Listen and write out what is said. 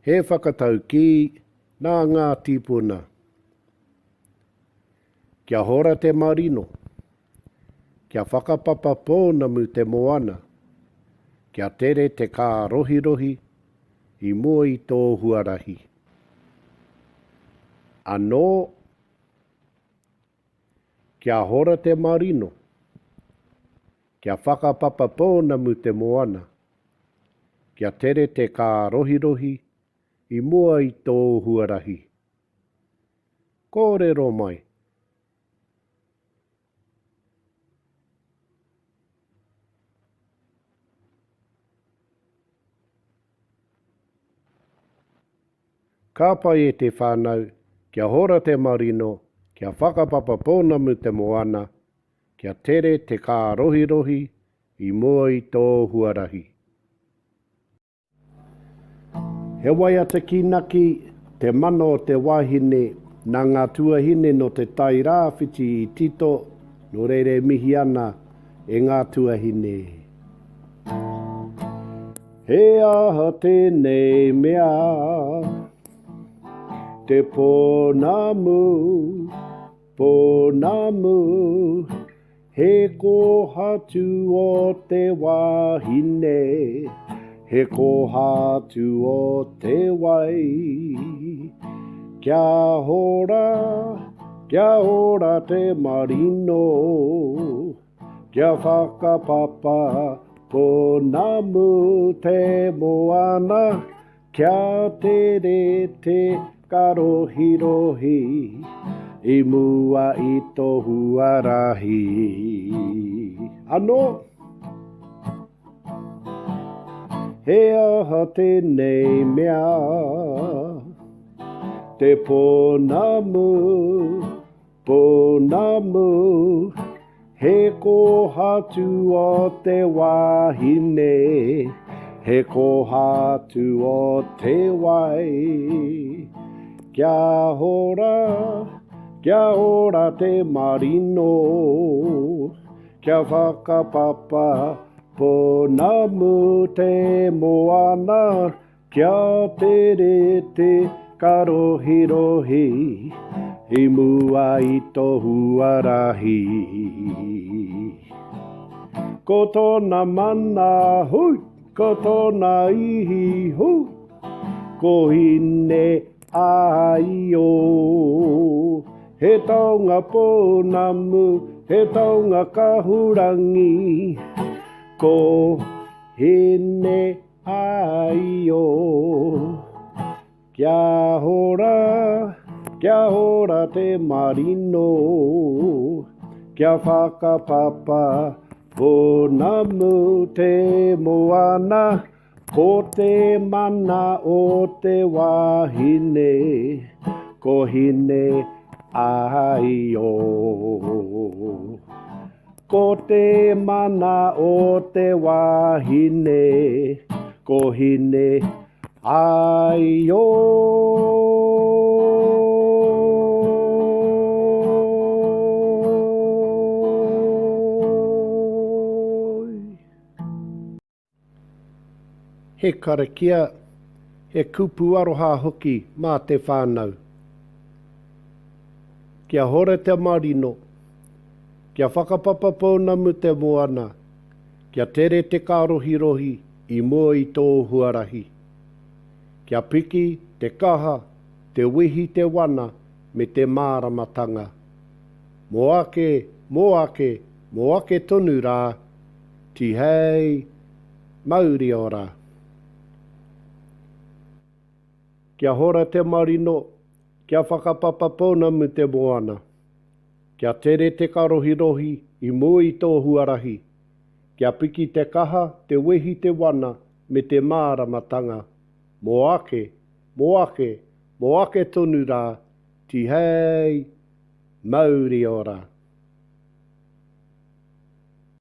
He whakataukī nā ngā tīpuna. Kia hora te marino. Kia whakapapa pounamu te moana. Kia tere te kārohirohi i mua i tō huarahi. Anō, kia hora te marino. Kia whakapapa pounamu te moana. Kia tere te kārohirohi i mua i tō huarahi. Kōrero mai. Ka pai e te whānau, kia hora te marino, kia whakapapa pounamu te moana, kia tere te kārohirohi i mua i tō huarahi. He waiata kīnaki te mana o te wahine nā ngā tuahine nō Te Tai Rāwhiti i tito, nō reira e mihi ana e ngā tuahine. He aha tēnei mea te pounamu, pounamu, He kōhatu o te wahine, he kōhatu o te wai. Kia hora, kia ora te marino, kia whakapapa pounamu te moana, Kia tere te karohirohi i mua i to huarahi. Ano, he aha tenei mea, te pounamu, Pounamu, he kōhatu o te wahine, he kōhatu o te wai. Kia hora, kia ora te marino, kia whakapapa pounamu te moana, Kia tere te karohirohi i mua i to huarahi. Ko tōna mana, hui, ko tōna ihi, hui, ko Hine Āio. He taonga pounamu, he taonga kahurangi, ko Hine Aio. Kia hora, kia hora te marino, kia whakapapa pounamu te moana, ko te mana o te wahine, ko Hine Aio. Ko te mana o te wahine, ko Hine Aio. He karakia, he kupu aroha hoki mā te whānau. Kia hora te marino, kia whakapapa pounamu te moana, kia tere te kārohirohi i mua i tō huarahi. Kia piki te kaha, te wehi te wana me te māramatanga. Mō ake, mō ake, mō ake tonu rā, Tihei mauri ora. Kia hora te marino, kia whakapapa pounamu te moana. Kia tere te karohirohi i mua i tō huarahi. Kia piki te kaha, te wehi te wana me te māramatanga. Mō ake, mō ake, mō ake tonu rā, tihei mauri ora.